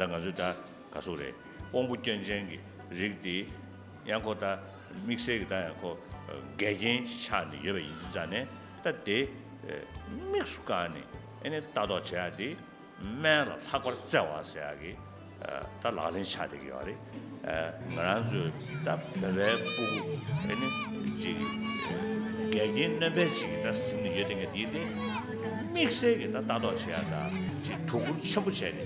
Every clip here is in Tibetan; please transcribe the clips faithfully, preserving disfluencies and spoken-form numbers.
ད་ང་ཚོས་ད་ག་སོག་རེད། དབང་པོ་སྐྱོན་ཅན་གྱི་རིགས་དེ་ཡང་ཁོ་ད་དམིགས་བསལ་གྱི་ད་ཡང་ཁོ་འགལ་རྐྱེན་ཆགས་ནས་ཡོད་པ་ཡིན་དུས་ཙང་ནས། ད་དེ་དམིགས་སུ་བཀར་ནས་ཨ་ནི་ལྟ་རྟོག་བྱེད་ཡ་དེ། སྨན་ལ་ལྷག་པར་བརྩེ་བ་ཟེར་ཡག་གི་ད་ལག་ལེན་ཆགས་བསྡད་ཀྱི་ཡོད་རེད། ང་རང་ཚོས་ད་བོད་པའི་ཕྲུ་གུ་ཨ་ནི་ཅིག་འགལ་རྐྱེན་སྣོན་པ་ཅིག་ད་ཟིན་ནས་ཡོད་དེ། ངས་དེ་དེ་དམིགས་བསལ་གྱི་ད་ལྟ་རྟོག་བྱེད་ཡག་ད་ཅིག་དོ་ཁུར་ཆེན་པོ་བྱས་ནས་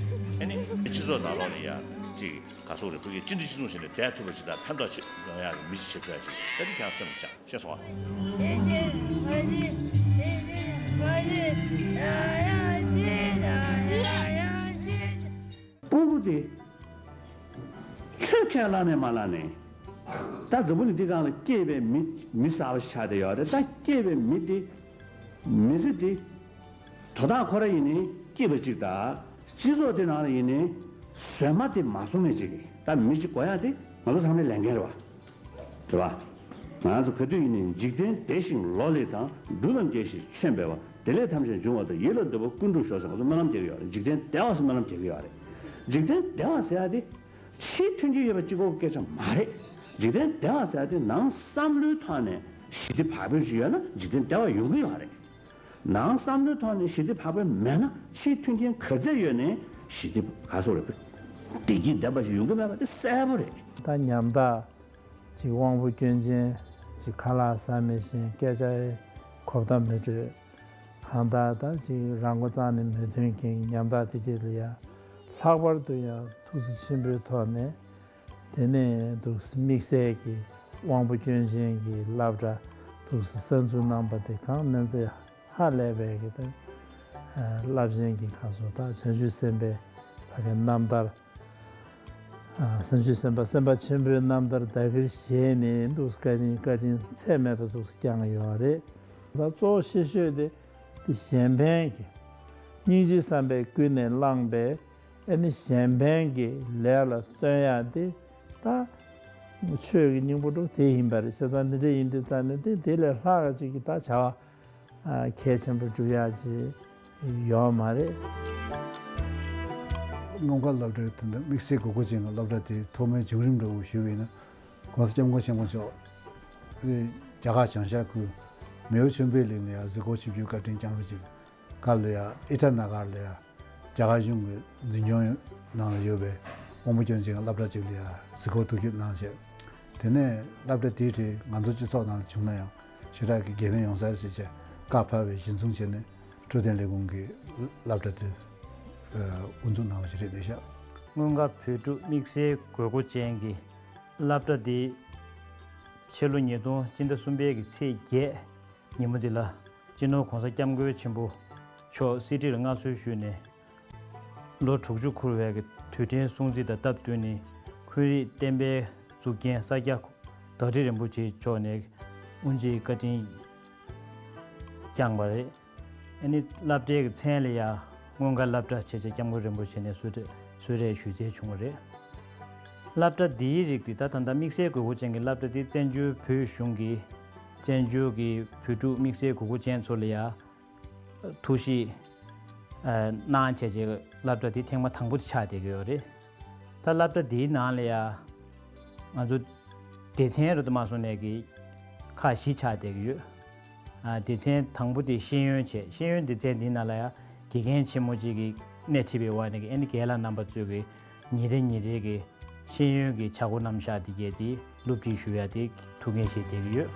ཨ་ནི་སྤྱི་ཚོགས་ནང་ལོགས་ལ་ཡ་ཅིག་ག་སོག་རེད། ཕ་གིའི་གཅིག་སྒྲིལ་གཅིག་མཚུངས་བྱས་ནས་བསྡད་ཐུབ་པ་ཅིག་དང་ཕན་ཐོགས་ཅིག་ཡོང་ཡག་གི་མི་ཅིག་བྱེད་ཐུབ་ཡག་ཅིག་ད་དེ་ཁྱེད་རང་སེམས་ལ་བཅངས། ཤེས་སོང་ཨ། སྤུ་གུ་དེ་ཆོས་ཁས་བླངས་ནས་མ་བླངས་ནས། ད་འཛམ་བུ་གླིང་འདི་སྒང་ལ་སྐྱེས་པའི་མི་མི་གསར་པ་ཞིག་ཆགས་བསྡད་ཡོད་རེད། ད་སྐྱེས་པའི་མི་དེ་མི་ཚེ་དེ་དོ་བདག་ཁོ་རང་ཡིན་ནའི་སྐྱིད་པ་ཅིག་དང་། སྤྱི་ཚོགས་དེ་ནང་ལ་ཡིན་ནའི་བཟོད་མ་དེ་མ་བཟུང་མཁན་ཅིག་གིས་ད་མི་གཅིག་དགོས་ཡག་དེ་ང་ཚོ་ཚང་མའི་ལས་འགན་རེད་བ། རེད་བ། ང་ཚོ་ག་དུས་ཡིན་ནའི་འཇིག་རྟེན་བདེ་ཞིང་ལོ་ལེགས་དང་། འབྲུ་རྣམས་རྒྱས་ཤིང་ཆོས་འཕེལ་བ། བདེ་ལེགས་ཐམས་ཅད་འབྱུང་བ་དང་། ཡིད་ལ་འདོད་པ་ཀུན་འགྲུབ་ཤོག་ཟེར་ང་ཚོ་སྨོན་ལམ་རྒྱག་གི་ཡོད་རེད། འཇིག་རྟེན་བདེ་བ་ཟེར་སྨོན་ལམ་རྒྱག་གི་ཡོད་རེད། འཇིག་རྟེན་བདེ་བ་ཟེར་ཡག་དེ་ཕྱིའི་མཐུན་རྐྱེན་ཡོད་པ་གཅིག་པོ་གི་སྐད་ཆ་མ་རེད། འཇིག་རྟེན་བདེ་བ་ཟེར་ཡག་དེ་ནང་བསམ་བློའི་ཐོག་ནས་ཞི་བདེ་བག་ཕེབས་ཅིག་ཡོད་ན་འཇིག་རྟེན་བདེ་བ་ཡོང་གི་ཡོད་རེད། ནང་བསམ་བློའི་ཐོག་ནས་ཞི་བདེ་བག་ཕེབས་མེད་ན། ཕྱིའི་མཐུན་རྐྱེན་ག་ཚད་ཡོད་ནའི་ཞི་བདེ་ག་སོག་རེད། བདེ་སྐྱིད་ལྡན་པ་ཞིག་ཡོང་གི་མེད་པ་དེ་གསལ་པོ་རེད། ད་ཉམ་ཐག་ཅིག་དབང་པོ་སྐྱོན་ཅན་ཅིག་ཁ་ལག་ཟ་མི་ཤེས། སྐད་ཆ་གོ་བརྡ་མི་འཕྲོད། གང་ལྟར་ད་ཅིག་རང་མགོ་རྩ་ནས་མི་ཐོན་མཁན་ཉམ་ཐག་དེ་གྱད་ལ་ཡ་ལྷག་པར་དུ་ཡ་ཐུགས་བརྩེ་ཆེན་པོའི་ཐོག་ནས། དེ་ནས་འདུག་དམིགས་བསལ་གྱི་དབང་པོ་སྐྱོན་ཅན་གྱི་སློབ་གྲྭ་འདུག་གསར་འཛུགས་གནང་པ་དེ་གང་མིན་ཚེ་ཧ་ལས་པའི་གི་ད་རླབས་ཆེན་གྱི་ཁ་སོ་ད་བྱང་ཆུབ་སེམས་དཔའི་ཕ་གི་རྣམ་ཐར། བྱང་ཆུབ་སེམས་དཔའ་སེམས་དཔའ་ཆེན་པོའི་རྣམ་ཐར་བདག་གིར་བཞེས་ནས་འདུག་བཀའ་དྲིན་བཀའ་དྲིན་ཚད་མེད་པ་འདུག་བསྐྱངས་ཡོད་རེད། ད་གཙོ་བོ་ཆེ་ཤོས་དེ་དེ་གཞན་ཕན་གྱི་སྙིང་རྗེ་བསམ་པས་ཀུན་ནས་བསླངས་པའི་ཨ་ནི་གཞན་ཕན་གྱི་ལས་ལ་བརྩོན་ཡག་དེ་ད་ཆོས་ཀྱི་སྙིང་པོ་འགྲོ་དེ་ཡིན་པ་རེད། བྱས་ཙང་འདི་འདྲ་ཡིན་དུས་ཙང་ནས་དེ་དེ་ལས་ལྷག་ཅིག་གི་ད་བྱ་བ་གལ་ཆེན་པོ་སྒྲུབ་ཡག་ཅིག་ཡོད་མ་རེད། སྔོན་འགོག་སློབ་གྲྭའི་དོན་དུ་དམིགས་བསལ་དགོས་མཁོ་ཅན་གྱི་སློབ་གྲྭ་དེའི་ཐོག་མའི་བྱུང་རིམ་འདྲ་བོ་ཞུས་པ་ཡིན་ན། ༸གོང་ས་༸སྐྱབས་མགོན་ཆེན་པོ་མཆོག་རྒྱ་གར་བྱང་ཤར་ཁུལ་མེའོ་ཆོས་འཕེལ་གླིང་ལ་ཡང་གཟིགས་སྐོར་ཆིབས་བསྒྱུར་བཀའ་དྲིན་བསྐྱངས་པ་ཅིག་སྐབས་ལ་ཡང་ཨི་ཊ་ན་གར་ལ་ཡང་རྒྱ་གར་གཞུང་གི་འཛིན་སྐྱོང་ནང་ལ་ཡོད་པའི་དབང་པོ་སྐྱོན་ཅན་གྱི་སློབ་གྲྭ་ཅིག་ལ་ཡང་གཟིགས་སྐོར་ཐུགས་ཞིབ་གནང་བྱས། དེ་ནས་སློབ་གྲྭ་དེའི་གྲས་ང་ཚོ་སྤྱི་ཚོགས་ནང་ལ་བྱུང་ན་ཡང་ཞེ་དྲག་གི་དགེ་ཕན་ཡོང་ས་རེད་ཟེར་བྱས་བཀའ་ཕབ་པའི་གཞི་བཟུང་བྱས་ནས་འཕྲོད་བསྟེན་ལས་ཁུངས་ཀྱིས་སློབ་གྲྭ་དེ་དབུ་འཛུགས་གནང་བ་ཞིག་རེད་འདུག་ཤག་སྔོན་འགོག་བོད་ཕྲུག་དམིགས་བསལ་དགོས་མཁོ་ཅན་གྱི་སློབ་གྲྭ་འདི་ཕྱི་ལོ་ཉིས་སྟོང་སྤྱི་ཟླ་གསུམ་པའི་གི་ཚེས་བརྒྱད་ཉིན་མོ་འདི་ལ་སྤྱི་ནོར་༸གོང་ས་༸སྐྱབས་མགོན་ཆེན་པོ་མཆོག་གསེར་ཁྲིར་མངའ་གསོལ་ཞུས་ནས་ལོ་དྲུག་ཅུ་འཁོར་བའི་གི་དུས་དྲན་སྲུང་བརྩི་དང་སྟབས་བསྟུན་ནས་འཁོན་རིགས་བསྟན་པའི་གཙུག་རྒྱན་ས་སྐྱ་བདག་ཁྲི་རིན་པོ་ཆེ་མཆོག་ནས་དབུ་འབྱེད་བཀའ་དྲིན་བསྐྱངས་པ་རེད། ཨ་ནི་སློབ་གྲྭའི་གི་མཚན་ལ་ཡང་སྔོན་འགོག་སློབ་གྲྭ་བྱས་བྱས་༸སྐྱབས་མགོན་རིན་པོ་ཆེ་ནས་གསོལ་རས་གསོལ་རས་ཞུ་མཛད་བྱུང་བ་རེད། སློབ་གྲྭ་འདིའི་རིགས་འདི་ད་ད་ལྟ་དམིགས་བསལ་དགོས་མཁོ་ཅན་གྱི་སློབ་གྲྭ་འདི་བཙན་བྱོལ་བོད་གཞུང་གི་བཙན་བྱོལ་གྱི་བོད་ཕྲུག་དམིགས་བསལ་དགོས་མཁོ་ཅན་ཚོ་ལ་ཡང་ཐུགས་ཞིབ་གནང་བྱས་བྱས་སློབ་གྲྭ་འདི་ཐེངས་མ་དང་པོ་དེ་ཆགས་བསྡད་ཀྱི་ཡོད་རེད། ད་སློབ་གྲྭ་འདིའི་ནང་ལ་ཡང་ང་ཚོ་སྡེ་ཚན་རུ་དུ་མ་སོང་ནས་ཀྱི་ཁག་བཞི་ཆགས་བསྡད་ཀྱི་ཡོད། ཨ། སྡེ་ཚན་དང་པོ་དེ་ཤེས་ཡོན་བྱས། ཤེས་ཡོན་སྡེ་ཚན་འདིའི་ནང་ལ་ཡང་དགེ་རྒན་ཆེན་མོ་གཅིག་གིས་སྣེ་ཁྲིད་པའི་འོག་ནས་ཀྱི་ཨ་ནི་རྒན་ལགས་རྣམ་པ་ཚོས་ཀྱི་ཉིན་རེ་ཉིན་རེ་གི་ཤེས་ཡོན་གྱི་བྱ་སྒོ་རྣམ་གཞག་དེ་གས་དེ་སློབ་ཁྲིད་ཞུ་ཡ་དེ་ཐུགས་འགན་བཞེས་བསྡད་ཀྱི་ཡོད།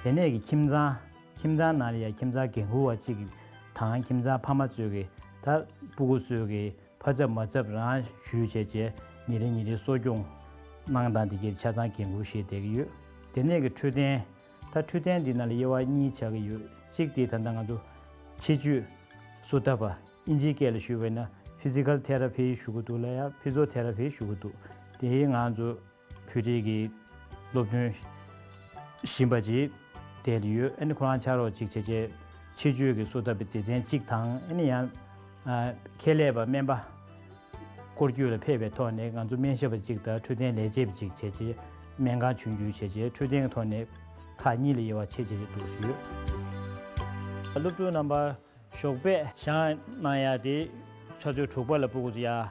དེ་ནས་ཀྱི་ཁྱིམ་ཚང་། ཁྱིམ་ཚང་ནང་ལ་ཡང་ཁྱིམ་ཚང་འགན་འཁུར་བ་གཅིག་གིས་དང་ཁྱིམ་ཚང་ཕ་མ་ཚོས་ཀྱི་ད་སྤུ་གུ་ཚོས་ཀྱི་ཕ་ཚབ་མ་ཚབ་རང་ཞུས་བྱས་བྱས་ཉིན་རེ་ཉིན་རེ་གསོ་སྐྱོང་གནང་སྟངས་དེ་གས་ཆ་ཚང་འགན་འཁུར་བཞེས་བསྡད་ཀྱི་ཡོད། དེ་ནས་ཀྱི་འཕྲོད་བསྟེན། ད་འཕྲོད་བསྟེན་འདི་ནང་ལ་དབྱེ་བ་གཉིས་ཆགས་ཀྱི་ཡོད། གཅིག་དེ་ད་ལྟ་ང་ཚོ་ཆེད་བཅུད་གསོ་ཐབས་པ། ཨིན་ཇིའི་སྐད་ལ་ཞུས་པ་ཡིན་ན་ཕི་ཛི་ཀལ་ཐེ་ར་པི་ཞུ་གི་འདུག་ལ་ཡང་ཕི་ཛོ་ཐེ་ར་པི་ཞུ་གི་འདུག་དེ་ང་ཚོ་བོད་རིགས་ཀྱི་སློབ་ཐོན་ཞིབ་པ་ཅིག་དེ་ལ་ཡོད། ཨ་ནི་ཁོ་རང་ཕྱག་རོགས་ཅིག་བྱས་བྱས་ཆེད་བཅུད་ཀྱི་གསོ་ཐབས་པའི་སྡེ་ཚན་གཅིག་དང་། ཨ་ནི་ཡང་ཨ་ཁྱད་ལས་པ་སྨན་པ་སྐོར་སྐྱོད་ལ་ཕེབས་པའི་ཐོག་ནས་ང་ཚོ་སྨན་ཞབས་པ་གཅིག་དང་འཕྲོད་བསྟེན་ལས་བྱེད་པ་གཅིག་བྱས་བྱས་སྨན་ཁང་ཆུང་ཆུང་བྱས་བྱས་འཕྲོད་བསྟེན་གྱི་ཐོག་ནས་ཁག་གཉིས་ལ་དབྱེ་བ་ཕྱེ་བྱས་བྱས་འདུག་ཞུས་ཡོད། སློབ་ཕྲུག་རྣམ་པ་ ཞོགས་པ་ཞལ་གནང་ཡ་དེ་ཆུ་ཚོད་དྲུག་པ་ལ་སྤུ་གུ་ཚོ་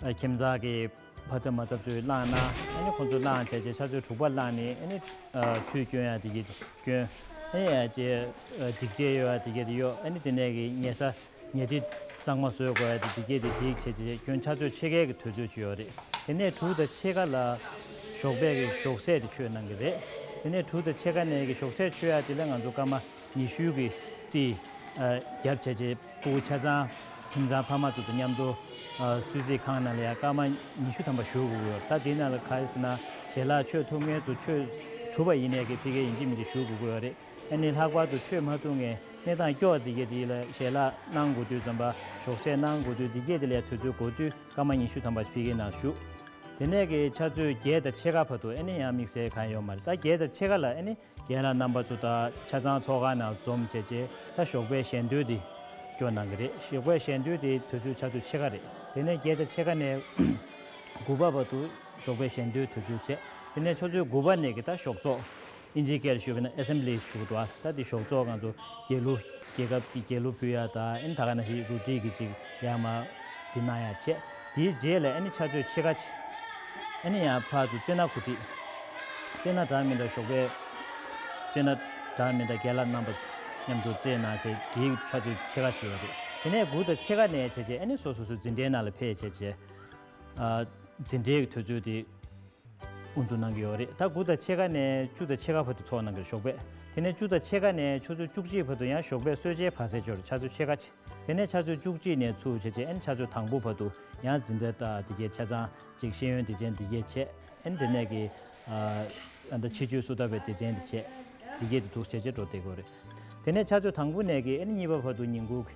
ཡ། ཁྱིམ་ཚང་གི་ཕ་ཚབ་མ་ཚབ་ཚོས་བླངས་ན་ཨ་ནི་ཁོང་ཚོ་བླངས་བྱས་བྱས་ཆུ་ཚོད་དྲུག་པ་བླངས་ནས་ཨ་ནི་ཁྲུས་སྐྱོན་ཡ་དེ་གི་སྐྱོན། ཨ་ནི་ཡ་ཅེ་སྒྲིག་ཆས་ཡོད་ཡ་དེ་གི་དེ་ཡོད། ཨ་ནི་དེ་ནས་གི་ཉལ་ས་ཉལ་ཁྲི་གཙང་མ་བཟོས་དགོས་ཡ་དེ་དེ་གི་དེ་སྒྲིག་བྱས་བྱས་ཁྱོན་ཆུ་ཚོད་ཕྱེད་ཀའི་གི་དུས་ཚོད་ཅིག་ཡོད་རེད། དེ་ནས་དྲུག་དང་ཕྱེད་ཀ་ལ་ཞོགས་པའི་གི་ཞོགས་ཟས་དེ་མཆོད་གནང་གི་རེད། དེ་ནས་དྲུག་དང་ཕྱེད་ཀ་ནས་གི་ཞོགས་ཟས་མཆོད་ཡ་དེ་ལ་ང་ཚོ་སྐར་མ་ཉི་ཤུ་གི་རྩིས་ཨ་བརྒྱབ་བྱས་བྱས་སྤུ་གུ་ཆ་ཚང་ཁྱིམ་ཚང་ཕ་མ་ཚོ་དང་མཉམ་དུ་ཨ་གསོལ་ཚིགས་ཁང་ནང་ལ་ཡ་སྐར་མ་ཉི་ཤུ་ཐམ་པ་བཞུགས་དགོས་ཀྱི་ཡོད། ད་དེའི་ནང་ལ་ག་རེ་ཟེར་ན་ཞལ་ལག་མཆོད་ཐུབ་མཁན་ཚོ་མཆོད་གྲུབ་པ་ཡིན་ནའི་གི་ཕ་གིར་ཡིན་གཅིག་མིན་གཅིག་བཞུགས་དགོས་ཀྱི་ཡོད་རེད། ཨ་ནི་ལྷག་པར་དུ་མཆོད་མ་ཐུབ་མཁན་གནས་སྟངས་སྐྱོ་བ་དེ་གས་དེ་ལ་ཞལ་ལག་གནང་དགོས་དུས་ཙམ་པ་ཞོགས་ཟས་གནང་དགོས་དུས་དེ་གས་དེ་ལ་ཡ་དུས་ཚོད་འགོར་དུས་སྐར་མ་ཉི་ཤུ་ཐམ་པ་ཕ་གིའི་ནང་བཞུགས། དེ་ནས་གི་ཆུ་ཚོད་བརྒྱད་དང་ཕྱེད་ཀ་བར་དུ་ཨ་ནི་ཡང་དམིགས་བསལ་གང་ཡོད་མ་རེད། ད་བརྒྱད་དང་ཕྱེད་ཀ་ལ་ཨ་ནི་རྒན་ལགས་རྣམ་པ་ཚོ་དང་ཆ་ཚང་ཚོགས་ཁང་ནང་འཛོམས་བྱས་བྱས་ད་ཞོགས་པའི་ཞལ་འདོན་དེ་སྐྱོར་གནང་གི་རེད། ཞོགས་པའི་ཞལ་འདོན་དེ་དུས་ཚོད་ཆུ་ཚོད་ཕྱེད་ཀ་རེད། དེ་ནས་བརྒྱད་དང་ཕྱེད་ཀ་ནས་དགུ་པ་བར་དུ་ཞོགས་པའི་ཞལ་འདོན་དུས་ཚོད་བྱས། དེ་ནས་ཆུ་ཚོད་དགུ་པ་ནས་གི་ད་ཞོགས་ཚོགས། ཨིན་ཇིའི་སྐད་ལ་ཞུས་པ་ན་ཨེ་སེམ་བྷི་ལི་ཞུ་གི་འདུག་ཨ། ད་དེ་ཞོགས་ཚོགས་ང་ཚོ་རྒྱལ་གླུ་རྒྱལ་ཁབ་ཀྱི་རྒྱལ་གླུ་ཕུལ་ཡ་དང་ཨ་ནི་ད་ག་ནང་བཞིན་རུ་ཏྲི་གི་ཅིག་ཡར་མར་འདི་གནང་ཡ་བྱས། དེའི་རྗེས་ལ་ཨ་ནི་ཆུ་ཚོད་ཕྱེད་ཀ་ཅིག་ཨ་ནི་ཡང་ཕར་ཚུར་རྩེད་ན་གོ་སྒྲིག་རྩེད་ན་འདྲ་མི་འདྲ་ཞོགས་པའི་རྩེད་ན་འདྲ་མི་འདྲ་རྒན་ལགས་རྣམ་པ་མཉམ་དུ་རྩེད་གནང་བྱས་དེའི་ཆུ་ཚོད་ཕྱེད་ཀ་ཅིག་ཡོད་རེད། དེ་ནས་དགུ་དང་ཕྱེད་ཀ་ནས་བྱས་བྱས་ཨ་ནི་སོ་སོ་སོའི་འཛིན་གྲྭའི་ནང་ལ་ཕེབས་བྱས་བྱས་ཨ་འཛིན་གྲྭའི་དུས་ཚོད་དེ་དབུ་འཛུགས་གནང་གི་ཡོད་རེད། ད་དགུ་དང་ཕྱེད་ཀ་ནས་བཅུ་དང་ཕྱེད་ཀ་བར་དུ་ཚོགས་གནང་གི་རེད་ཞོགས་པ། དེ་ནས་བཅུ་དང་ཕྱེད་ཀ་ནས་ཆུ་ཚོད་བཅུ་གཅིག་བར་དུ་ཡང་ཞོགས་པའི་གསོལ་ཇའི་བར་གསེང་ཅིག་ཡོད་རེད། ཆུ་ཚོད་ཕྱེད་ཀ་ཅིག་དེ་ནས་ཆུ་ཚོད་བཅུ་གཅིག་ནས་ཚུར་བྱས་བྱས་ཨ་ནི་ཆུ་ཚོད་དང་པོ་བར་དུ་ཡང་འཛིན་གྲྭ་དང་དེ་གའི་ཆ་ཚང་ཅིག་ཤེས་ཡོན་སྡེ་ཚན་དེ་གའི་བྱས་ཨ་ནི་དེ་ནས་ཀྱི་ཨ་ད་ཕྱི་ཕྱོགས་སུ་ལྟ་བའི་སྡེ་ཚན་དེ་བྱས་དེ་གའི་དེ་འདུག་བྱས་བྱས་འགྲོ་བསྡད་ཀྱི་ཡོད་རེད། དེ་ནས་ཆུ་ཚོད་དང་པོ་ནས་ཀྱི་ཨ་ནི་གཉིས་པ་བར་དུ་ཉིན་གུང་གི་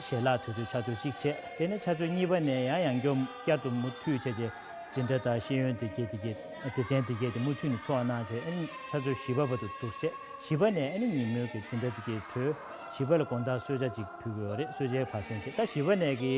ཞལ་ལག་དུས་ཚོད་ཆུ་ཚོད་གཅིག་བྱས། དེ་ནས་ཆུ་ཚོད་གཉིས་པ་ནས་ཡང་ཡང་བསྐྱར་བསྐྱར་དུ་མུ་མཐུད་བྱས་བྱས་འཛིན་གྲྭ་དང་ཤེས་ཡོན་དེ་གས་དེ་གས་སྡེ་ཚན་དེ་གས་དེ་མུ་མཐུད་ནས་ཚོགས་གནང་བྱས་ཨ་ནི་ཆུ་ཚོད་བཞི་པ་བར་དུ་འདུག་བྱས་བཞི་པ་ནས་ཨ་ནི་ཉིན་མོའི་གི་འཛིན་གྲྭ་དེ་གས་གྲོལ། བཞི་པ་ལ་དགོང་དག་གསོལ་ཇ་ཅིག་ཕུལ་གི་ཡོད་རེད། གསོལ་ཇའི་བར་གསེང་བྱས། ད་བཞི་པ་ནས་གི་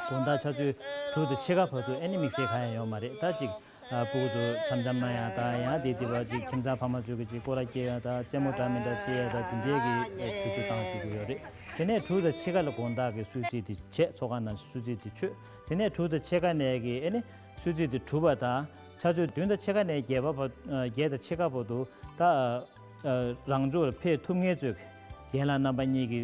དགོང་དག་ཆུ་ཚོད་དྲུག་དང་ཕྱེད་ཀ་བར་དུ་ཨ་ནི་དམིགས་བསལ་གང་ཡང་ཡོད་མ་རེད། ད་ཅིག་ཨ་སྤུ་གུ་ཚོ་འཆམ་འཆམ་གནང་ཡ་དང་ཡང་དེ་དེ་བ་ཅིག་ཁྱིམ་ཚང་ཕ་མ་ཚོས་ཀྱི་ཅིག་སྐོར་ར་སྐྱེལ་ཡ་དང་རྩེད་མོ་འདྲ་མི་འདྲ་རྩེ་ཡ་དང་དེ་འདྲའི་གི་དུས་ཚོད་བཏང་བཞུགས་ཀྱི་ཡོད་རེད། དེ་ནས་དྲུག་དང་ཕྱེད་ཀ་ལ་དགོང་དག་གི་གསོལ་ཚིགས་དེ་བྱས། ཚོགས་ཁང་ནང་གསོལ་ཚིགས་དེ་མཆོད། དེ་ནས་དྲུག་དང་ཕྱེད་ཀ་ནས་གི་ཨ་ནི་གསོལ་ཚིགས་དེ་གྲུབ་པ་དང་ཆུ་ཚོད་བདུན་དང་ཕྱེད་ཀ་ནས་བརྒྱད་པ་བར་བརྒྱད་དང་ཕྱེད་ཀ་བར་དུ་ད་རང་ཕྱོགས་ལ་ཕེབས་ཐུབ་མཁན་ཚོས་རྒན་ལགས་རྣམ་པ་གཉིས་ཀྱི་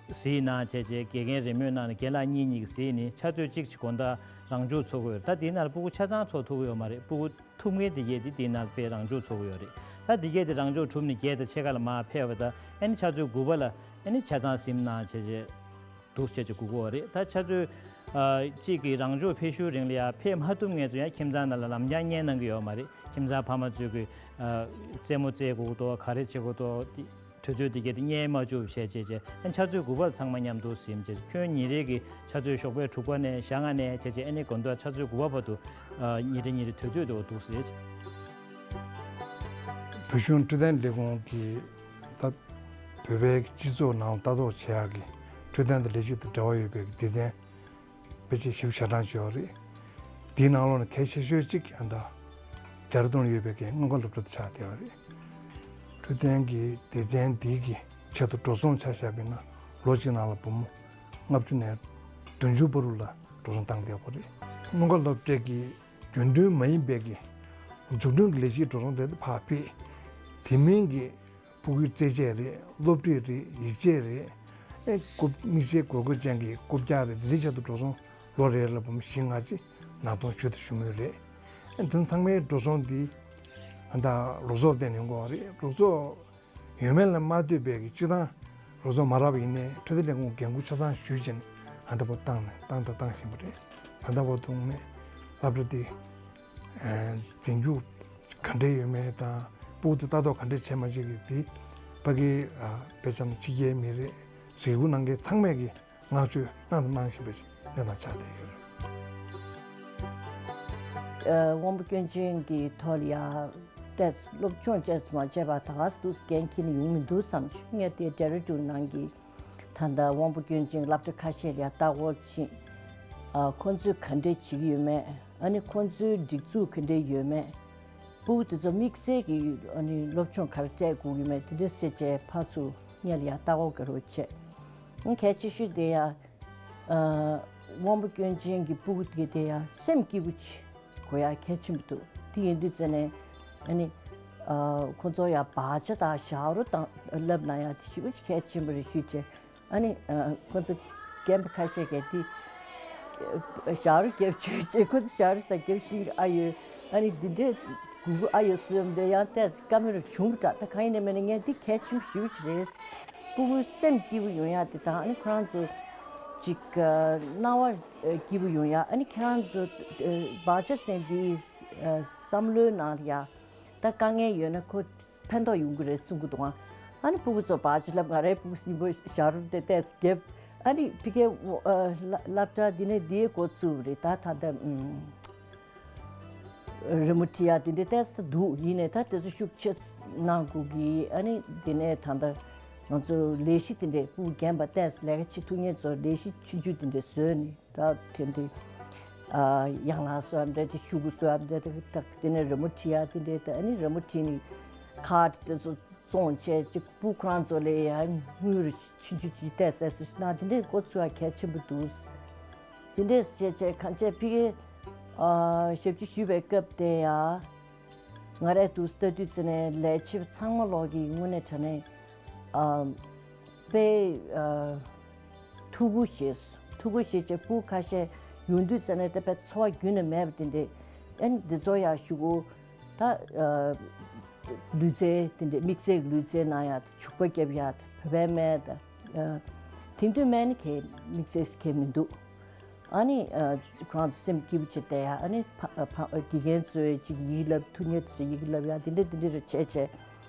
གཟིགས་གནང་བྱས་བྱས་དགེ་རྒན་རེས་མོས་གནང་ནས་རྒན་ལགས་གཉིས་གཉིས་ཀྱིས་གཟིགས་ནས་ཆུ་ཚོད་གཅིག་ཅིག་དགོང་དག་རང་སྦྱོང་ཚོགས་ཀྱི་ཡོད་རེད། ད་དེའི་ནང་ལ་སྤུ་གུ་ཆ་ཚང་ཚོགས་ཐུབ་ཀྱི་ཡོད་མ་རེད། སྤུ་གུ་ཐུབ་མཁན་དེ་གས་དེ་དེའི་ནང་ལ་དཔེ་རང་སྦྱོང་ཚོགས་ཀྱི་ཡོད་རེད། ད་དེ་གས་དེ་རང་སྦྱོང་གྲུབ་ནས་བརྒྱད་དང་ཕྱེད་ཀ་ལ་མར་ཕེབས་པ་དང་ཨ་ནི་ཆུ་ཚོད་དགུ་པ་ལ་ཨ་ནི་ཆ་ཚང་གཟིམ་གནང་བྱས་བྱས་འདུག་བྱས་བྱས་སྒུག་གི་ཡོད་རེད། ད་ཆུ་ཚོད་ཨ་གཅིག་གི་རང་སྦྱོང་ཕེབས་ཤུལ་རིང་ལ་ཡ་ཕེབས་མ་ཐུབ་མཁན་ཚོ་ཡང་ཁྱིམ་ཚང་ནང་ལ་ལམ་རྒྱགས་ཉན་གནང་གི་ཡོད་མ་རེད། ཁྱིམ་ཚང་ཕ་མ་ཚོས་ཀྱི་ཨ་རྩེད་མོ་རྩེ་དགོས་འདུག་ག་རེ་བྱེད་དགོས་འདུག་དུས་ཚོད་དེ་གས་དེ་བརྙས་མ་བཅུག་བྱས་བྱས་བྱས་ཨ་ཆུ་ཚོད་དགུ་པར་ཚང་མ་མཉམ་དུ་གཟིམ་བྱས་ཁྱོན་ཉིན་རེ་གི་ཆུ་ཚོད་ཞོགས་པའི་དྲུག་པ་ནས་ཞག་ལྔ་ནས་བྱས་བྱས་ཨ་ནི་དགོང་དག་ཆུ་ཚོད་དགུ་པ་བར་དུ་ཨ་ཉིན་རེ་ཉིན་རེ་དུས་ཚོད་དེ་འོ་འདུག་ཟེར། བོད་གཞུང་འཕྲོད་བསྟེན་ལས་ཁུངས་ཀྱིས་ད་བོད་པའི་སྤྱི་ཚོགས་ནང་ལ་ལྟ་རྟོག་བྱེད་ཡག་གི་འཕྲོད་བསྟེན་དང་ལས་གཞི་དང་འབྲེལ་བ་ཡོད་པའི་སྡེ་ཚན་ཕལ་ཆེར་བཞི་བཅུ་ཞེ་གྲངས་ཅིག་ཡོད་རེད། དེའི་ནང་ལོགས་ནས་གལ་ཆེ་ཤོས་གཅིག་ཨ་ད་རྒྱ་རི་ཐང་ལ་ཡོད་པའི་གི་སྔོན་འགོག་སློབ་གྲྭ་དེ་ཆགས་བསྡད་ཡོད་རེད། འཕྲོད་བསྟེན་གྱི་སྡེ་ཚན་འདིའི་གི་ཆེད་དུ་འགྲོ་སོང་ཆ་བཞག་པ་ཡིན་ན་ལོ་གཅིག་ནང་ལ་སྒོར་མོ་ལྔ་བཅུ་ནས་བདུན་ཅུ་བར་དུ་ལ་འགྲོ་སོང་བཏང་བསྡད་ཡོད་རེད། སྔོན་འགོག་སློབ་གྲྭའི་གི་རྒྱུན་གྲོན་མ་ཡིན་པའི་གི་འཛུགས་སྐྲུན་གྱི་ལས་གཞིའི་འགྲོ་སོང་དེ་ཕར་ཕུད། དེ་མིན་གྱི་ཕྲུ་གུའི་རྩེད་ཆས་རེད། སློབ་ཁྲིད་རེད། ཡིག་ཆས་རེད། ཨེ་རྐུབ་དམིགས་བསལ་དགོས་མཁོ་ཅན་གྱི་རྐུབ་བཀྱག་རེད། འདི་འདྲའི་ཆེད་དུ་འགྲོ་སོང་ལོ་རེ་ལ་སྒོར་མོ་བཞི་ལྔ་ཅིག་ནག་ཐོག་ཞུ་དང་ཞུ་མུས་རེད། ཨེ་དེ་ཚང་མའི་འགྲོ་སོང་འདི་ཨ་ད་རོགས་ཚོགས་བརྟེན་ནས་ཡོང་གི་ཡོད་རེད། རོགས་ཚོགས་ཡོད་མེད་ལ་མ་ལྟོས་པའི་གི་སྤྱིར་བཏང་རོགས་ཚོགས་མ་རག་པ་ཡིན་ནའི་འཕྲོད་བསྟེན་ལས་ཁུངས་འགན་འཁུར་ཆ་ཚང་ཞུས་བྱས་ནས་ཨ་ད་བར་བཏང་ནས་བཏང་དང་བཏང་བཞིན་པ་རེད། ད་ལྟ་བར་དུ་ངས་སློབ་གྲྭ་འདི་འཛིན་སྐྱོང་ག་འདྲས་ཡོད་མེད་དང་སྤུ་གུ་དེ་ལྟ་རྟོག་ག་འདྲས་བྱས་མ་བྱས་ཀྱི་དེ་ཕ་གི་དཔེ་ཆ་ནང་ཕྱི་རྒྱལ་མི་རེད། གཟིགས་སྐོར་གནང་མཁན་ཚང་མས་ཀྱི་བསྔགས་བརྗོད་གནང་དང་གནང་བཞིན་པའི་གནས་སྟངས་ཆགས་བསྡད་ཡོད་རེད། ཨ་དབང་པོ་སྐྱོན་ཅན་གྱི་ཐོག་ལ་ཡ་ཏོག་ཙམ་སློབ་སྦྱོང་ཅིག་མ་བྱས་པ་ད་ག་སེ་འདུག་སེ་འགན་འཁྱེར་ནས་ཡོང་མི་འདུག་བསམ་བྱུང་། ངས་དེ་ཌེ་ར་ཌུན་ནང་གི་ད་ལྟ་དབང་པོ་སྐྱོན་ཅན་སློབ་གྲྭ་ཁ་ཤས་ལ་ཡ་ལྟ་སྐོར་ཕྱིན། ཨ་ཁོང་ཚོས་ག་འདྲས་བྱེད་ཀྱི་ཡོད་མེད། ཨ་ནི་ཁོང་ཚོའི་སྒྲིག་འཛུགས་ག་འདྲས་ཡོད་མེད། ཕྲུ་གུ་དེ་ཚོ་དམིགས་བསལ་གྱི་ཨ་ནི་སློབ་སྦྱོང་ག་རེ་སྤྲད་དགོས་ཀྱི་མེད་དེ་འདྲས་བྱས་བྱས་ཕར་ཚུར་ངས་ལ་ཡ་ལྟ་སྐོར་ག་རེ་བྱས། གལ་ཆེ་ཤོས་དེ་ཡ། ཨ། དབང་པོ་སྐྱོན་ཅན་གྱི་སྤུ་གུ་དེ་དེ་ཡ་སེམས་སྐྱིད་པོ་ཅིག་དགོས་ཡ་གལ་ཆེན་པོ་འདུག་དེ་ཡིན་དུས་ཙ་ནས་ཨ་ནི། ཨ། ཁོ་ཚོ་ཡ་བག་ཆགས་དང་ཞབས་བྲོ་དང་བསླབ་ན་ཡ་དེ་ཞེ་པོ་ཅིག་གལ་ཆེན་པོ་རེད་ཞུས་བྱས། ཨ་ནི། ཨ། ཁོ་ཚོ་རྒན་པ་ཁ་ཤས་ཀྱིས་དེ་ཞབས་བྲོ་རྒྱབ་བཅུག་བྱས། ཁོ་ཚོ་ཞབས་བྲོ་ས་རྒྱབ་ཤིང་ཨ་ཡོད། ཨ་ནི་འདི་འདྲའི་གུ་གུ་ཨ་ཡོད་སུ་ཡོད་འདི་ཡང་ཏོག་ཙམ་ཀ་མེ་ར་བྱུང་བ་འདྲ། ད་གང་ཡིན་ནའི་མིན་ནའི་ངས་འདི་གལ་ཆེན་པོ་ཞེ་པོ་ཅིག་རེད། སྤུ་གུའི་སེམས་སྐྱིད་པོ་ཡོང་ཡ་དེ་དང་། ཨ་ནི་ཁོ་རང་ཚོ་ཅིག་ཨ། སྣང་བ་ཨ། སྐྱིད་པོ་ཡོང་ཡ། ཨ་ནི་ཁྱེད་རང་ཚོ་ཨ། བག་ཆགས་ཟེར་འདི་ཨ། བསམ་བློའི་ནང་ལ་ཡ། ད་དཀའ་ངལ་ཡོད་ན་ཁོ་ཕན་ཐོགས་ཡོང་གི་རེད་གསུང་གི་འདུག་ཨ་ནི་སྤུ་གུ་ཚོ་བག་ཆགས་ལབ། ང་རའི་སྤུ་གུ་སྙིང་པོ་ཞབས་བྲོ་དེ་ཏོག་ཙམ་རྒྱབ། ཨ་ནི་ཕ་གིའི་ཨ། སླ་སློབ་གྲྭ་འདི་ནས་འདིའི་འགོ་བཙུགས་པ་རེད། ད་ད་ལྟ་ཨུམ། རི་མོ་བྲིས་ཡ་དེ་འདྲའི་ཏོག་ཙམ་འདུག་ཡིན་ནའི་ད་དེ་ཚོ་ཤུགས་ཆེ་གནང་དགོས་ཀྱི། ཨ་ནི་དེ་ནས་ད་ལྟ་ང་ཚོ་ལས་གཞི་དེ་འདྲའི་སྤུ་གུ་རྒན་པ་ཏོག་ཙམ་ལས་ཀ་བྱེད་ཐུབ་མཁན་ཚོ་ལས་གཞི་ཆུང་ཆུང་དེ་འདྲ་བཟོས་ནས། ད་དེ་འདྲའི་ཨ། ཡང་ན་བཟོ་ཡ་འདྲ། དེ་ཤུ་གུ་བཟོ་ཡ་འདྲ། དེ་དེ་ནས་རི་མོ་བྲིས་ཡ་དེ་འདྲའི། ད་ཨ་ནི་རི་མོ་བྲིས་ནས་ཁཱཌ་དེ་ཚོ་བཙོང་བྱས་ཅིག་སྤུ་གུ་ཁོ་རང་ཚོ་ལ་ཡ་དངུལ་ཆུང་ཆུང་ཅིག་སྤྲད་ཟེར་ཟེར་ན་དེ་འདྲའི་འགོ་ཚུགས་ཡ་གལ་ཆེན་པོ་འདུག་དེ་འདྲས་བྱས་བྱས་གང་བྱས་ཕ་གིའི་ཨ། ཞབས་ཕྱི་ཞུས་པའི་སྐབས་དེ་ཡ། ང་རའི་འདུག་ལྟ་དུས་ཙ་ནས་ལས་བྱེད་པ་ཚང་མ་ལོག་གི་དངོས་གནས་དྲང་གནས་ཨ། དཔེ་ཨ། ཐུགས་ཁུར་བཞེས། ཐུགས་ཁུར་བཞེས་བྱས་སྤུ་གུ་ཁ་ཤས་ཡོང་དུས་ཙ་ནས་དེ་དཔེ་ཚོར་བ་རྒྱུན་ནས་མེད་པ་དེ་འདྲས། ཨ་ནི་འདི་ཚོ་ཡ་ཞུ་གོ་ད་ཨ། ལུས་རྩལ་དེ་འདྲས། དམིགས་བསལ་གྱི་ལུས་རྩལ་གནང་ཡ་དང་། བྱུག་པ་རྒྱབ་ཡ་དང་། བོད་པའི་སྨན་དང་། ཨ། དེང་དུས་སྨན་ནི་གས་དམིགས་བསལ་གས་མི་འདུག་ཨ་ནི་ཨ། ཁོ་རང་ཚོ་སེམས་སྐྱིད་པོ་བྱེད་བསྡད་ཡ། ཨ་ནི་ཕ་ཕ་དགེ་རྒན་ཚོས་ཅིག་ཡིག་བསླབ། ཐུགས་མཉེས་དེ་ཚོས་ཡིག་བསླབ་ཡ་དེ་འདྲ་དེ་འདྲ་རེ་བྱས་བྱས།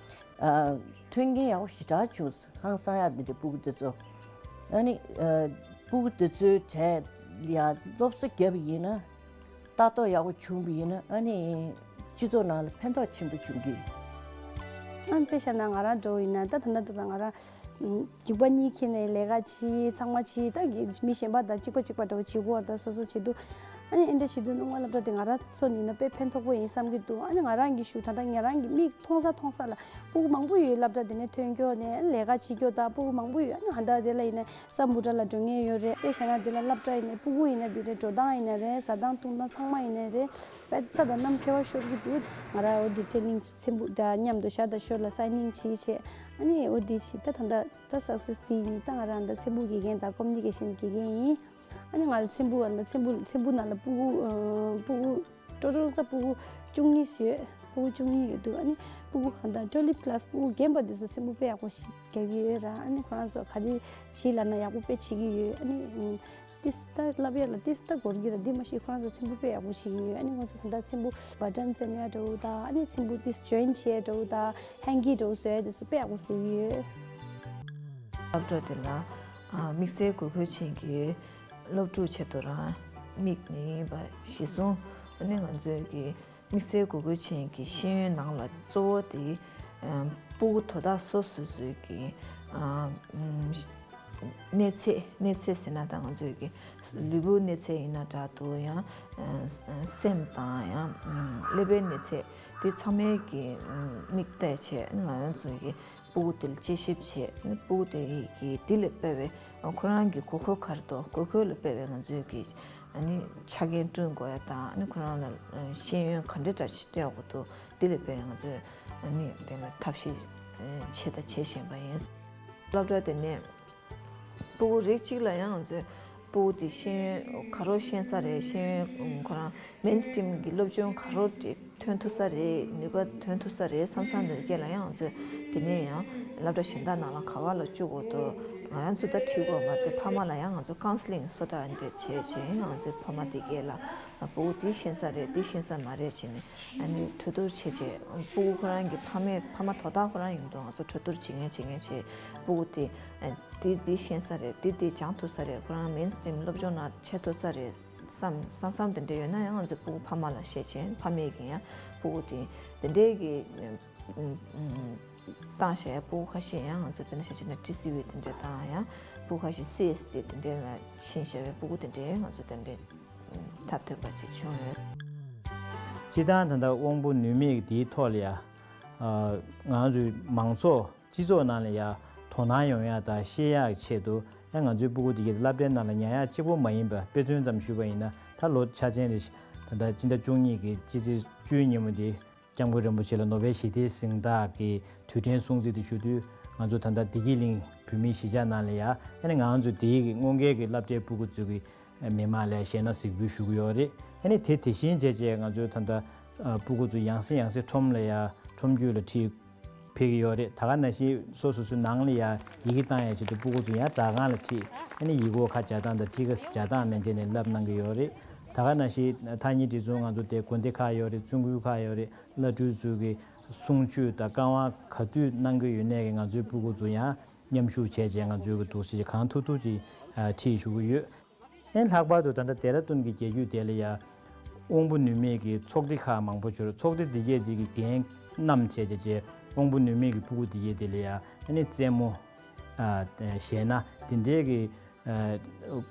ཨ། མཐུན་རྐྱེན་ཡག་པོ་ཞེ་དྲག་བྱུང་། ཧང་སང་ཡ་དེ་འདྲ་སྤུ་གུ་དེ་ཚོ། ཨ་ནི་ཨ། སྤུ་གུ་དེ་ཚོའི་གྲས་ལ་ཡ་སློབ་གསོ་བརྒྱབ་པ་ཡིན་ན། ལྟ་རྟོག་ཡག་པོ་བྱུང་བ་ཡིན་ན། ཨ་ནི་སྤྱི་ཚོགས་ནང་ལ་ཕན་ཐོགས་ཆེན་པོ་འབྱུང་གི། ཨ་ནི་དཔེ་བཞག་ན་ང་རང་འདྲ་བོ་ཡིན་ན། ད་ད་ལྟ་ད་ལྟ་ང་རང་རྒྱུག་པ་གཉིས་ཁྱེར་ནས་ལས་ཀ་བྱེད། ཚང་མ་བྱེད། ད་གི་མི་གཞན་པ་དང་གཅིག་པ་གཅིག་པ་འདྲ་བོ་བྱེད་དགོས་པ་དང་། སོ་སོ་བྱེད་དུས། ཨ་ནི་ཨེ་འདྲ་བྱེད་དུས་སྣང་བ་སློབ་གྲྭ་དེ་ང་རང་ཚོ་ནི་ན་དཔེ་ཕན་ཐོགས་པོ་ཡིན་བསམ་གྱི་འདུག་ཨ་ནི་ང་རང་གི་ཞུ་ད་ལྟ་ང་རང་གི་མིག་མཐོང་ས་མཐོང་ས་ལ་སྤུ་གུ་མང་པོ་ཡོད། སློབ་གྲྭ་དེ་ནས་ཐོན་མཁན་ནས་ལས་ཀ་བྱེད་མཁན་དང་སྤུ་གུ་མང་པོ་ཡོད། ཨ་ནི་ཧ་ད་དེ་ལ་ཡིན་ན་ས་འབུ་ཏྲ་ལ་འགྲོ་མཁན་ཡོད་རེད། དཔེ་བཞག་ན་དེ་ལ་སློབ་གྲྭ་ཡིན་ནའི་སྤུ་གུ་ཡིན་ན་བི་རེད། འགྲོ་སྟངས་ཡིན་ན་རེད། ཟ་སྟངས་འཐུང་སྟངས་ཚང་མ་ཡིན་ན་རེད། དཔེ་ས་དང་གནམ་ཁྱད་པར་ཤོར་གྱི་འདུག་ང་རང་འོ་དེ་ཊེ་ནིང་ཚེམ་བུ་དང་མཉམ་དུ་ཞག་དང་ཞོར་ལ་སའིན་ནིང་བྱེད་བྱས། ཨ་ནི་འོ་དེ་བྱེད། ད་ད་ད་ད་སག་སེ་སི་དེ་ཡིན། ད་ང་རང་ད་ཚེམ་བུ་དགེ་རྒན་དང་ཀོ་མུ་ནི་ཀེ་ཤན་དགེ་རྒན་ཡིན། ཨ་ནི་ང་ལ་ཚེམ་བུ་ཨ་ནི་ཚེམ་བུ་ཚེམ་བུ་ནང་ལ་སྤུ་གུ་ཨ་སྤུ་གུ་ཊོ་ཊལ་ད་སྤུ་གུ་བཅུ་གཉིས་ཡོད། སྤུ་གུ་བཅུ་གཉིས་ཡོད་འདུག་ཨ་ནི་སྤུ་གུ་ཨ་ད་ཊུ་ལིབ་ཀི་ལཱ་སི་སྤུ་གུ་རྒན་པ་དེ་ཚོ་ཚེམ་བུ་དཔེ་ཡག་པོ་ཞིག་རྒྱག་གི་ཡོད་ར། ཨ་ནི་ཁོ་རང་ཚོ་ག་རེ་བྱེད་ལབ་ན་ཡག་པོ་དཔེ་བྱེད་ཀྱི་ཡོད། ཨ་ནི་ཏིས་ད་བསླབ་ཡ་ལ་ཏིས་ད་འགོར་གྱི་ར་འདི་མ་ཤེས། ཁོ་རང་ཚོ་ཚེམ་བུ་དཔེ་ཡག་པོ་བྱེད་ཀྱི་ཡོད། ཨ་ནི་ཁོ་ཚོ་ད་ལྟ་ཚེམ་བུ་བ་ཊན་བཙེམ་ཡ་འདྲ་བོ་དང་། ཨ་ནི་ཚེམ་བུ་ཏིས་ཇོ་ཡིན་བྱེད་ཡ་འདྲ་བོ་དང་། ཧེང་གི་འདྲ་བོ་བཟོ་ཡ་དེ་ཚོ་དཔེ་ཡག་པོ་བཟོ་གི་ཡོད། སློབ་གྲྭ་དེ་ལ་ཨ་དམིགས་བསལ་དགོས་མཁོ་ཅན་གྱི་སློབ་ཕྲུག་ཆེད་དུ་རང་དམིགས་ནས་ཡིན་པ་གཞིར་བཟུང་། ཨ་ནི་ང་ཚོས་ཀྱི་དམིགས་བསལ་དགོས་མཁོ་ཅན་གྱི་ཤེས་ཡོན་ནང་ལ་གཙོ་བོ་དེ་ཨ་སྤུ་གུ་དོ་བདག་སོ་སོ་སོའི་གི་ཨ་ཨམ་གནས་ཚད། གནས་ཚད་ཟེར་ན་ད་ང་ཚོའི་གི་ལུས་པོའི་གནས་ཚད་ཡིན་ན་འདྲ་འདུག་ཡང་ཨ་སེམས་དང་ཡང་ཨ་ཀླད་པའི་གནས་ཚད་དེ་ཚང་མའི་གི་ཨ་དམིགས་གཏད་བྱས། ང་རང་ཚོའི་གི་སྤུ་གུ་དེ་ལ་དཔྱད་ཞིབ་བྱས། སྤུ་གུ་དེ་གི་དེ་ལ་དཔག་པའི་ཁོ་རང་གི་དགོས་མཁོ་ག་རེ་འདུག་དགོས་མཁོ་ལ་དཔག་པའི་ང་ཚོའི་གི་ཨ་ནི་ཆ་རྐྱེན་བསྐྲུན་དགོས་ཡ་དང་། ཨ་ནི་ཁོ་རང་ལ་ཤེས་ཡོན་ག་འདྲ་འདྲ་ཞིག་སྤྲད་དགོས་འདུག་དེ་ལ་དཔག་པའི་ང་ཚོས་ཨ་ནི་དེ་ལ་ཐབས་ཤེས་བྱས་དང་བྱེད་བཞིན་པ་ཡིན། སློབ་གྲྭ་དེ་ནས་སྤུ་གུ་རིགས་གཅིག་ལ་ཡང་ང་ཚོས་སྤུ་གུ་དེ་ཤེས་ཡོན་ག་རེ་ཤེས་ས་རེད། ཤེས་ཡོན་ཁོ་རང་མེན་སི་ཊིམ་གི་སློབ་སྦྱོང་ག་རེ་ཐོན་ཐུབ་ས་རེད། ནུས་པ་ཐོན་ཐུབ་ས་རེད་བསམ་བསམ་ནས་སྐད་ལ་ཡང་ང་ཚོས་དེ་ནས་ཡང་སློབ་གྲྭ་གཞན་དག་ནང་ལ་ག་བ་ལ་བཅུག་དགོས་འདུག་ང་རང་ཚོ་ད་ཁྲིད་དགོས་མ་རེད། ཕ་མ་ལ་ཡང་ང་ཚོ་ཀའུན་སི་ལིང་སོ་ད་འདྲ་བྱས་བྱས། ང་ཚོས་ཕ་མ་དེ་གས་ལ་སྤུ་གུ་དེ་ཤེས་ས་རེད། དེ་ཤེས་ས་མ་རེད་བྱས་ནས། ཨ་ནི་གྲོས་བསྡུར་བྱས་བྱས། སྤུ་གུ་ཁོ་རང་གི་ཕ་མས་ཕ་མ་དོ་བདག་ཁོ་རང་ཡིན་དུས་ང་ཚོ་གྲོས་བསྡུར་བྱེད་མཁན་བྱེད་མཁན་བྱས། སྤུ་གུ་དེ་ཨ་དེ་དེ་ཤེས་ས་རེད། དེ་དེ་སྦྱང་ཐུབ་ས་རེད། ཁོ་རང་མེན་སི་ཊིམ་སློབ་སྦྱོང་ནང་བྱེད་ཐུབ་ས་རེད་བསམ་བསམ་བསམ་དེ་འདྲ་ཡོད་ན་ཡང་ང་ཚོས་སྤུ་གུ་ཕ་མ་ལ་བཤད་བྱས། ཕ་མས་ཀྱིས་ཡང་སྤུ་གུ་དེ་དེ་འདྲའི་གི་བཏང་བྱས། སྤུ་གུ་ཁ་ཤས་ཡང་ང་ཚོ་དེ་འདྲ་བྱས་བྱས་ནས་ཊི་སི་ཝི་དེ་འདྲ་བཏང་ཡང་། སྤུ་གུ་ཁ་ཤས་སི་ཨེས་ཊི་དེ་འདྲ་ལ་ཕྱིན་བྱས་པའི་སྤུ་གུ་དེ་འདྲའི་ང་ཚོ་དེ་འདྲའི་ཐབས་ཐོན་པ་ཅིག་བྱུང་ཡོད། སྤྱིར་བཏང་ད་ལྟ་དབང་པོ་ནུས་མེད་འདིའི་ཐོག་ལ་ཡ། ཨ། ང་ཚོའི་མང་ཚོགས་སྤྱི་ཚོགས་ནང་ལ་ཡ་དོ་སྣང་ཡོང་ཡ་དང་ཤེས་ཡག་ཆེད་དུ་ ཡང་ང་ཚོའི་སྤུ་གུ་དེ་གའི་སློབ་གྲྭའི་ནང་ལ་ཉར་ཡག་གཅིག་པོ་མ་ཡིན་པར་དཔེ་མཚོན་ཙམ་ཞུས་པ་ཡིན་ན། ད་ལོ་འཆར་ཅན་རེ་ད་ལྟ་སྤྱི་ཟླ་བཅུ་གཉིས་ཀྱི་སྤྱི་ཚེས་བཅུའི་ཉིན་མོ་དེ་སྐྱབས་མགོན་རིན་པོ་ཆེ་ལ་ནོ་བེལ་ཞི་བདེའི་གཟེངས་རྟགས་ཀྱི་དུས་དྲན་སྲུང་བརྩི་དེ་ཞུ་དུས། ང་ཚོ་ད་ལྟ་བདེ་སྐྱིད་གླིང་བོད་མིའི་གཞིས་ཆགས་ནང་ལ་ཡ། ཨ་ནི་ང་ཚོ་དེའི་གི་སྔོན་འགལ་གྱི་སློབ་གྲྭའི་སྤུ་གུ་ཚོའི་གི་མི་མང་ལ་ཞལ་སྣ་གཟིགས་འབུལ་ཞུ་གི་ཡོད་རེད། ཨ་ནི་དེ་དེ་བཞིན་བྱས་བྱས་ང་ཚོའི་ད་ལྟ་ཨ་སྤུ་གུ་ཚོ་ཡང་སེ་ཡང་སེ་ཁྲོམ་ལ་ཡ། ཁྲོམ་རྒྱུད་ལ་ཁྲིད་ཕེབས་ཀྱི་ཡོད་རེད། ད་ག་ནང་བཞིན་སོ་སོ་སོའི་ནང་ལ་ཡ་ཡི་གེ་བཏང་ཡ་ཆེད་དུ་སྤུ་གུ་ཚོ་ཡང་སྦྲག་ཁང་ལ་ཁྲིད། ཨ་ནི་ཡིག་སྐོགས་ཁ་སྦྱར་སྟངས་དང་ཊི་ཀ་སྦྱར་སྟངས་མན་ཆད་ནས་བསླབ་གནང་གི་ཡོད་རེད། ད་ག་ནང་བཞིན་ཐག་ཉེ་འབྲེལ་ཚོགས་ང་ཚོ་དེ་དགོན་སྡེ་ཁག་ཡོད་རེད། བཙུན་དགོན་ཁག་ཡོད་རེད། བླ་སྤྲུལ་ཚོའི་གི་གསུང་ཆོས་དང་བཀའ་དབང་ག་དུས་གནང་གི་ཡོད་ནའི་གི་ང་ཚོའི་སྤུ་གུ་ཚོ་ཡང་མཉམ་ཞུགས་བྱས་བྱས་ང་ཚོའི་གི་འདུག་སེ་གང་ཐུབ་ཐུབ་ཅིག་ཨ་ཁྲིད་ཞུ་གི་ཡོད། ཨེ་ལྷག་པར་དུ་ད་ལྟ་ལྡེ་ར་ལྡུན་གྱི་རྒྱལ་རྒྱུད་དེ་ལ་ཡ། དབང་པོ་ནུས་མེད་ཀྱི་ཚོགས་སྡེ་ཁག་མང་པོ་ཡོད་རེད། ཚོགས་སྡེ་འདི་གས་འདི་གི་འགན་བསྣམས་བྱས་བྱས་བྱས་དབང་པོ་ནུས་མེད་ཀྱི་སྤུ་གུ་འདི་གས་དེ་ལ་ཡ། ཨ་ནི་རྩེད་མོ། ཨ་གཞས་སྣ་འདི་འདྲའི་གི་ཨ་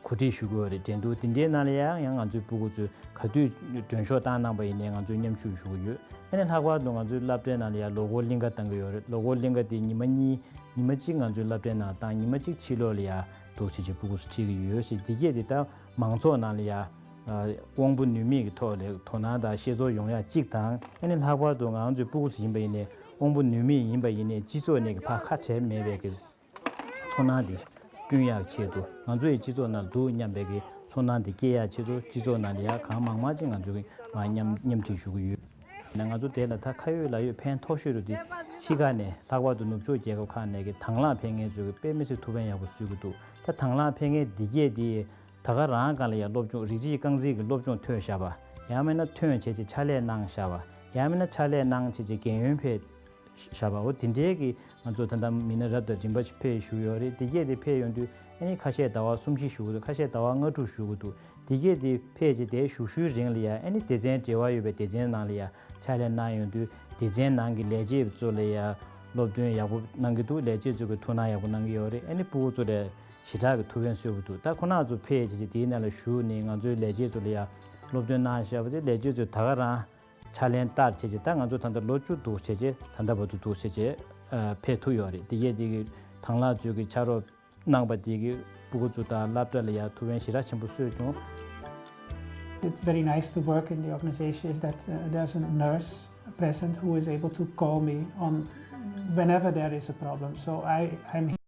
གོ་སྒྲིག་ཞུ་གི་ཡོད་རེད། འགྲན་བསྡུར་འདི་འདྲའི་ནང་ལ་ཡང་ཡང་ང་ཚོའི་སྤུ་གུ་ཚོས་ག་དུས་མགྲོན་ཤོག་བཏང་གནང་པ་ཡིན་ནའི་ང་ཚོས་མཉམ་ཞུགས་ཞུ་གི་ཡོད། ཨ་ནི་ལྷག་པར་དུ་ང་ཚོའི་སློབ་གྲྭའི་ནང་ལ་ཡང་ལོ་འཁོར་གླིང་ག་བཏང་གི་ཡོད་རེད། ལོ་འཁོར་གླིང་ག་དེ་ཉི་མ་གཉིས། ཉི་མ་གཅིག་ང་ཚོའི་སློབ་གྲྭའི་ནང་བཏང་། ཉི་མ་གཅིག་ཕྱི་ལོགས་ལ་ཡ་འདུག་སེ་བྱས་སྤུ་གུ་ཚོ་ཁྲིད་ཀྱི་ཡོད་ཞེས། འདི་གས་དེ་ད་མང་ཚོགས་ནང་ལ་ཡ་ཨ་དབང་པོ་ནུས་མེད་ཀྱི་ཐོག་ལ་དོ་སྣང་དང་ཤེས་ཚོར་ཡོང་ཡ་གཅིག་དང་། ཨ་ནི་ལྷག་པར་དུ་ང་ཚོའི་སྤུ་གུ་ཚོ་ཡིན་པ་ཡིན་ནའི་དབང་པོ་ནུས་མེད་ཡིན་པ་ཡིན་ནའི་སྤྱི་ཚོགས་ནས་ཀྱི་ཕར་ཁ་བྲལ་མེད་པའི་གི་ཚོར་སྣང་དེ་བསྐྲུན་ཡག་ཆེད་དུ། ང་ཚོ་ཡི་སྤྱི་ཚོགས་ནང་འདུག་སྙམ་པའི་གི་ཚོར་སྣང་དེ་སྐྱེ་ཡག་ཆེད་དུ། སྤྱི་ཚོགས་ནང་ལ་ཡ་གང་མང་མང་ཅིག་ང་ཚོ་གི་མ་མཉམ་མཉམ་ཁྲིད་ཞུ་གི་ཡོད། ན་ང་ཚོ་དེ་ལ་ད་ཁ་ཡོད་ལག་ཡོད་ཕན་ཐོགས་ཤོས་རུ་དེ་ཕྱི་ཁ་ནས་ལྷག་པར་དུ་ནུབ་ཕྱོགས་རྒྱལ་ཁབ་ཁག་ནས་གི་དང་བླངས་ཕེབས་མཁན་ཚོས་གི་དཔེ་མི་སྲིད་ཐུགས་ཕན་ཡག་པོ་གསོས་གི་འདུག་ད་དང་བླངས་ཕེབས་མཁན་འདི་གས་དེ་ད་ག་རང་སྒང་ལ་ཡ་སློབ་སྦྱོང་། རིགས་གཅིག་རྐང་འཛིན་གི་སློབ་སྦྱོང་ཐོན་བཞག་པ། ཡང་མིན་ན་ཐོན་བྱས་བྱས་ཕྱག་ལས་གནང་བཞག་པ། ཡང་མིན་ན་ཕྱག་ལས་གནང་བྱས་བྱས་རྒན་ཡོལ་ཕེབས་བཞག་པ། འོ་དེ་འདྲའི་གི་ང་ཚོ་ད་ལྟ་མི་སྣ་རབ་དང་རིམ་པ་ཞིག་ཕེབས་བཞུགས་ཡོད་རེད། དེ་གས་དེ་ཕེབས་ཡོང་དུས་ཨ་ནི་ཁ་ཤས་ཟླ་བ་གསུམ་བཞི་བཞུགས་ཀྱི་འདུག་ཁ་ཤས་ཟླ་བ་ལྔ་དྲུག་བཞུགས་ཀྱི་འདུག་དེ་གས་དེ་ཕེབས་བྱས་དེ་བཞུགས་ཤུལ་རིང་ལ་ཡ་ཨ་ནི་སྡེ་ཚན་འབྲེལ་བ་ཡོད་པའི་སྡེ་ཚན་ནང་ལ་ཡ་ཕྱག་ལས་གནང་ཡོང་དུས། སྡེ་ཚན་ནང་གི་ལས་བྱེད་ཚོ་ལ་ཡ་སློབ་སྟོན་ཡག་པོ་གནང་གི་འདུག་ལས་བྱེད་ཚོ་གི་ཐུགས་སྣང་ཡག་པོ་གནང་གི་ཡོད་རེད། ཨ་ནི་སྤུ་གུ་ཚོ་ལ་ཞེ་དྲག་གི་ཐུགས་ཕན་གསོས་པོ་འདུག་ད་ཁོ་ན་ཚོ་ཕེབས་བྱས་བྱས་དེའི་ནང་ལ་བཞུགས་ནས་ང་ཚོའི་ལས་བྱེད་ཚོ་ལ་ཡ་སློབ་སྟོན་གནང་བཞག་པ་དེ་ལས་བྱེད་ཚོས་ད་ག་རང་ཕྱག་ལེན་བསྟར་བྱས་བྱས། ད་ང་ཚོ་ད་ལྟ་ལོ་བཅུ་འདུག་བྱས་བྱས་ད་ལྟ་བར་དུ་འདུག་བྱས་བྱས་ཨ་ཕེབས་ཐུབ་ཡོད་རེད། དེ་གས་དེ་གི་དང་བླངས་ཚོས་གི་ཕྱག་རོགས་གནང་པ་དེ་གི་སྤུ་གུ་ཚོ་དང་སློབ་གྲྭ་ལ་ཡ་ཐུགས་ཕན་ཞེ་དྲག་ཆེན་པོ་གསོས་བྱུང་། It's very nice to work in the organization is that uh, there's a nurse present who is able to call me on whenever there is a problem. So I, I'm